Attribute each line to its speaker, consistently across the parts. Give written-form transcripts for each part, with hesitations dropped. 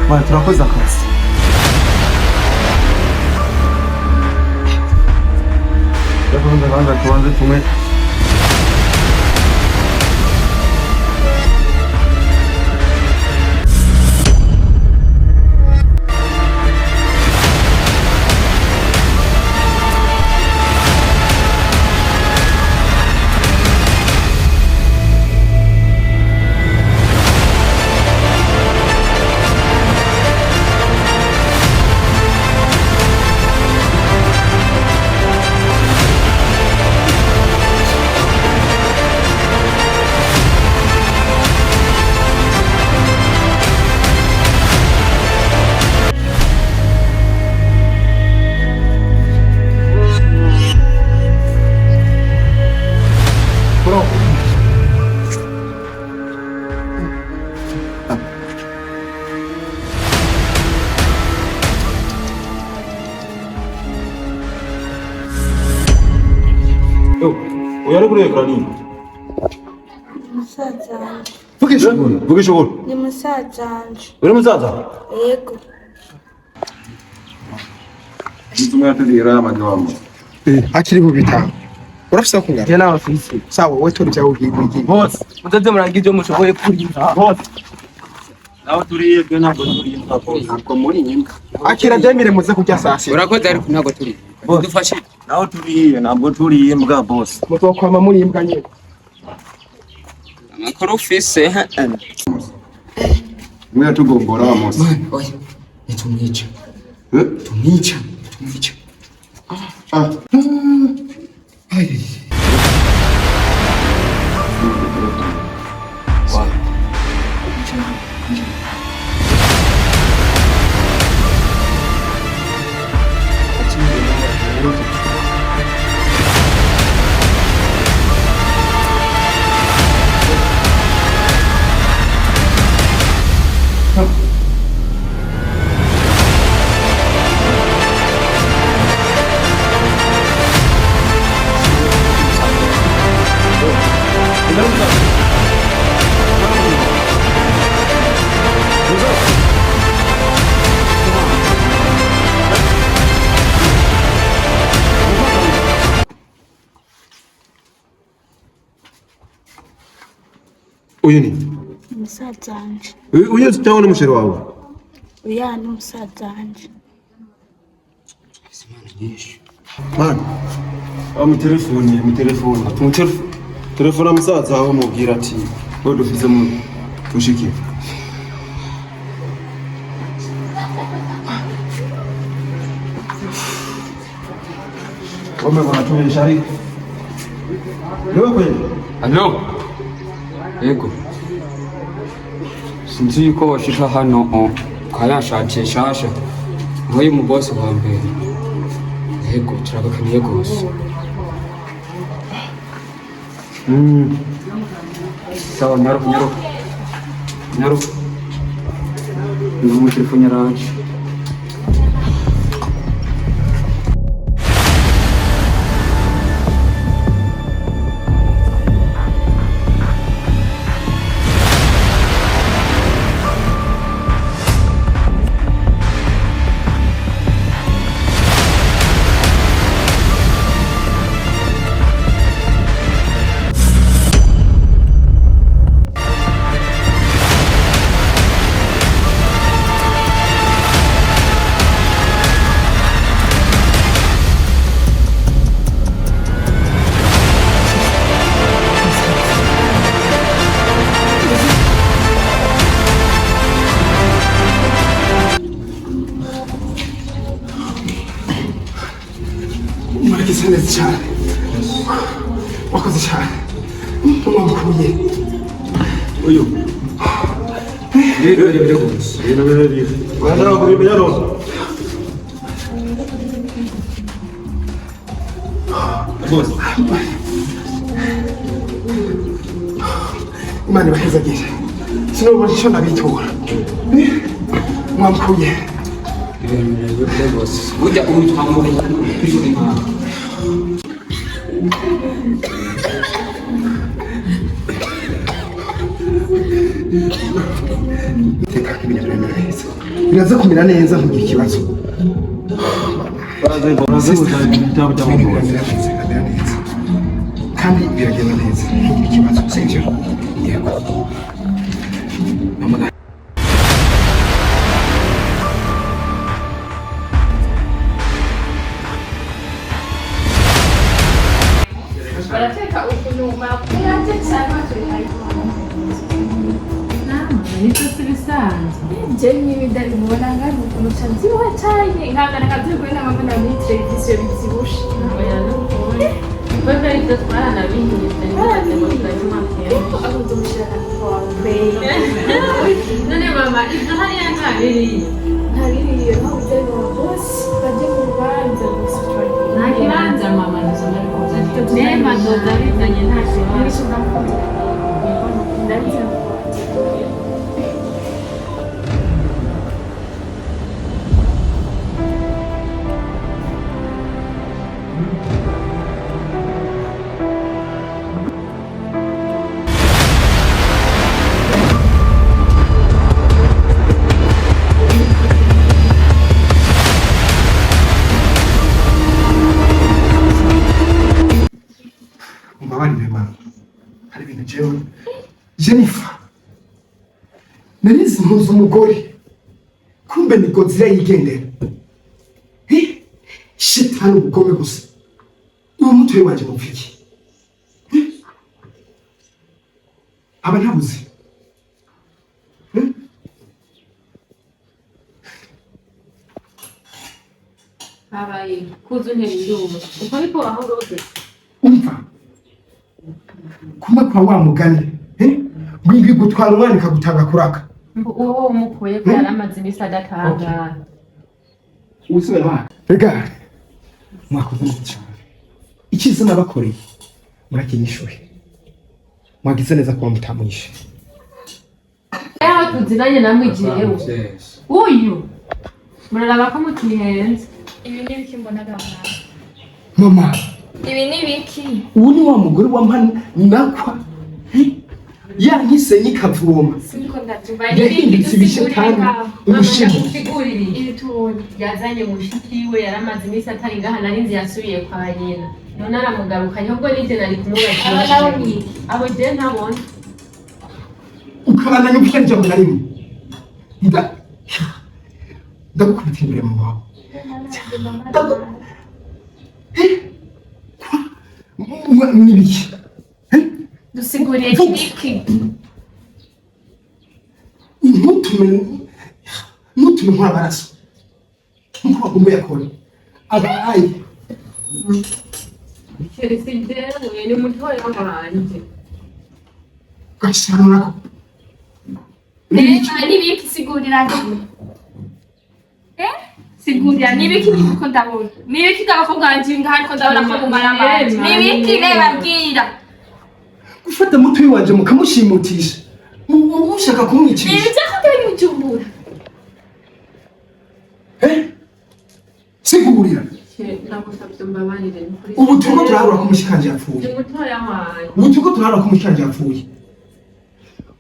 Speaker 1: Bana turakoze akazi. Ndakubanza kwanza tubanze tumwe. Uyu ari kuri ekara nini?
Speaker 2: Musaza wanje.
Speaker 1: Vugisha ukuri. Vugisha ukuri.
Speaker 2: Ni musaza wanje.
Speaker 1: Uri musaza?
Speaker 2: Yego.
Speaker 1: Mtumwe atendera amagawamo.
Speaker 3: Akiri mu bitaro urafise aho kungana.
Speaker 4: Je nawe afise.
Speaker 3: Sawa, wowe tora ibyawe ugiye ugiye.
Speaker 4: Bose muzoze muragira ivyo mushoboye kurya bose.
Speaker 1: Naho turiye byo ntabwo turiye ntabwo.
Speaker 3: Ntabwo muri imbwa. Akira demire muze kurya saa sita.
Speaker 5: Urakoze ariko ntabwo turi. Dufashe.
Speaker 1: Naho turiye ntabwo turiye mbwa boss.
Speaker 3: Muzokwama muri imbwa nyene.
Speaker 5: Amakuru ufise.
Speaker 1: Mwe yatugombora wa Mose.
Speaker 5: Oya. Tumwica.
Speaker 1: Eh?
Speaker 5: Tumwica. Tumwica.
Speaker 1: Ah. Uyu ni?
Speaker 2: Musaza wanje.
Speaker 1: Uyu cyangwa ni musheri wawe?
Speaker 2: Uya ni musaza wanje.
Speaker 1: Mana. Amutelefone, mutelefone. Mutelefone. Telefona musaza wawe mubwira ati we dufize mu mushiki. Wame wanatumisha ariko. Niwe kweli?
Speaker 5: Allo. Yego. Sinzi yuko washika hano o kayashakiye shasha. Nkoye mu boss wa mbere. Yego, turagakeneye gose. Sawa, nyaruka nyaruka. Nyaruka. Ni telefone yaraje.
Speaker 3: Muragize neza cyane. Wakoze cyane. Mwamukuye.
Speaker 1: Uyu. Ibintu birebire. Urashaka kubimenya none? Boss.
Speaker 3: Imana ibahezagire. Sinubona icyo nabitura. Mwamukuye.
Speaker 5: Ibintu birebire rwose. Burya ubu twamubonye turi impanga.
Speaker 3: Tekana, ibintu biramera neza, biraza kumera neza, ntugire ikibazo. Sister, ibintu biramera neza, biramera neza kandi biragenda neza, ntugire ikibazo, sibyo? Yego mama.
Speaker 6: Barateka ukuntu makuyaje cyane.
Speaker 7: Nibyo si bisanzwe.
Speaker 6: Je n'ibidari mubona ngana ukuntu cavyibuha cane, nkangana nkavyibuha n'amabona muri televiziyo bivyibushe.
Speaker 7: Oya, nukuri kuko aribyo twaranabihize.
Speaker 6: Ariko akunze gushirana kwawe.
Speaker 7: None mama, ibyo hariya ntabiriye?
Speaker 6: Ntabiriye, naho ujyayo bose bajye mu rubanza gusa.
Speaker 7: Nta kibanza mama, nema doda bizanye, nta kibanza.
Speaker 6: Ndabizi.
Speaker 3: Umbabarire mama, hari ibintu jewe Jennifer narizi ntuzi umugore, kumbe ni Godzilla yigendera. Eh, shitani, ubugome gusa. Uwo mutwe wanje mupfiki? Eh? Aba ntabuze. Eh?
Speaker 7: Babaye kuza untera induru uko ariko aho uroze.
Speaker 3: Umva, kumwe kwa wa mugani, eh? Ngwigwi gutwara umwana ikagutanga kuraka.
Speaker 7: Uwo umukuye ko yari amaze iminsi adatanga.
Speaker 3: Usubira waka rega, mwakoze neza cyane. Icyiza nabakoreye murakinyishuye, mwagize neza kuba mutamwishe.
Speaker 7: Aho tuzinanye namwe igihewe uyu muraraba ko mutihenze.
Speaker 6: Ibi ni ibiki mbonaga mwana?
Speaker 3: Mama.
Speaker 6: Ibi ni ibiki?
Speaker 3: Ubu ni wa mugore wa nakwa yankisenye ikavoma.
Speaker 6: Siniko ndabyumva.
Speaker 3: Yahindutse ibishetani umushinga.
Speaker 7: Ndagusigurire.
Speaker 6: Ibi tubonye.
Speaker 7: Yazanye mushiki we, yaramaze iminsi atari ngaha, narinzi yasubiye kwa nyina, none aramugarukanye. Ubwo nibyo nari kumubaza.
Speaker 6: Aba nabo ni iki?
Speaker 7: Abo je ntabona.
Speaker 3: Ukabandanya ubukene ijambo na rimwe, ndagukubita imbere mu wawe. Kwa n'ibiki? Eh?
Speaker 6: Dusiguriye iki niki?
Speaker 3: Ntutume nkora amaraso nkuko bagomba yakora abaye.
Speaker 7: Keretse jewe ni mutoya wanje.
Speaker 3: Gashanura ko.
Speaker 6: Reba, ni ibiki? Sigurira. Eh? Sigurira, ni ibiki niko ndabona? Ni ibiki abakobwa banje ngaha niko ndabona ko mumara amanje? Ni ibiki? Reba, bwira.
Speaker 3: Gufata mutoyi wanje mukamushimutisha, mushaka
Speaker 6: Ni
Speaker 3: kumwicisha.
Speaker 6: ibiki byakubwiye Bujumbura?
Speaker 3: Eh? Sigurira.
Speaker 7: Ndagusabye umbabarire, ni ukuri.
Speaker 3: Ubu turiko turaharura ko mushikanje yapfuye.
Speaker 7: Ni mutoya wanje.
Speaker 3: Ubu turiko turaharura ko mushikanje yapfuye,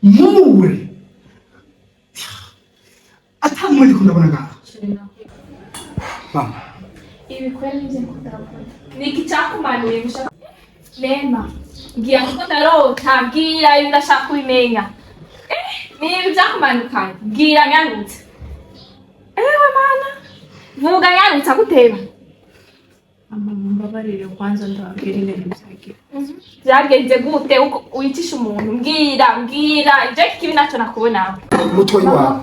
Speaker 3: mure atamwe ndiko ndabona ngaha mama.
Speaker 6: Ibi kweli nivyo niko ndabona? Ni iki cyakumanuye gushaka? Lema, mbwira kuko ndarota, mbwira ibi, ndashaka kubimenya. Eh, ni ibi byakumanukanye? Mbwira nyarutse. Ewe mana, vuga nyarutse aguteba.
Speaker 2: Mama, mumbabarire kwanza ndababwira ingene vyagenze.
Speaker 6: Byagenze gute uko wicisha umuntu? Mbwira, mbwira ibyo kibi nacyo nakubonawe.
Speaker 3: Mutoyi wawe.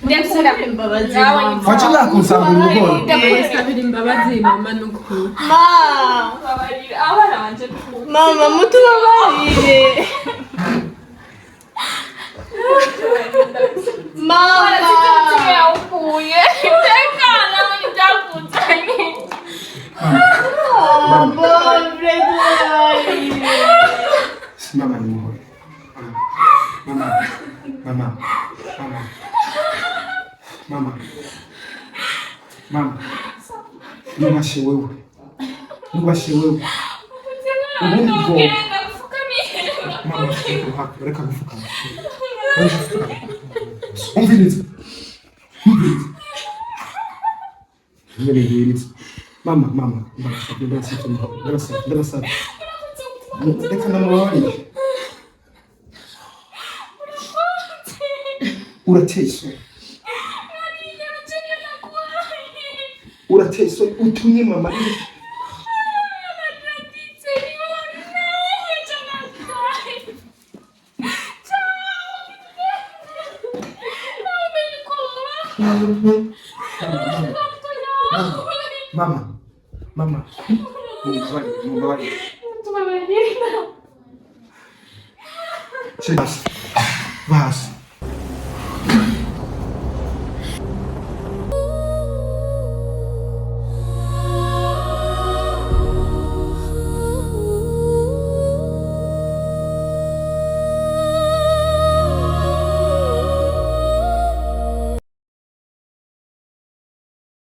Speaker 6: Ndakunda.
Speaker 7: Imbabazi.
Speaker 6: Nawe.
Speaker 7: Mama.
Speaker 3: Waca nakunsangura umugore.
Speaker 7: Ndagusabira imbabazi mama, ni ukuri.
Speaker 2: Ma,
Speaker 6: Babarira abana banje.
Speaker 2: mama, mutubabarire. Mama.
Speaker 6: Yawukuye tekana ibyakuzanye.
Speaker 2: Pobre, tubabarire.
Speaker 3: Mama, ni muhore. Mama, mama, mama, mama, mama, nubashe wewe, nubashe wewe. Ubundi bwo mama, reka gufukama, reka gufukama. Umviriza, umviriza. Umviriza. Mama, mama, ndabasabye, ndabasabye, ndabasabye, ndabasabye. Reka ndamubabarire. Urateye isoni, urateye isoni, utumye mama arira. Mama, mama, mumbabarire, mumbabarire. Basi, basi.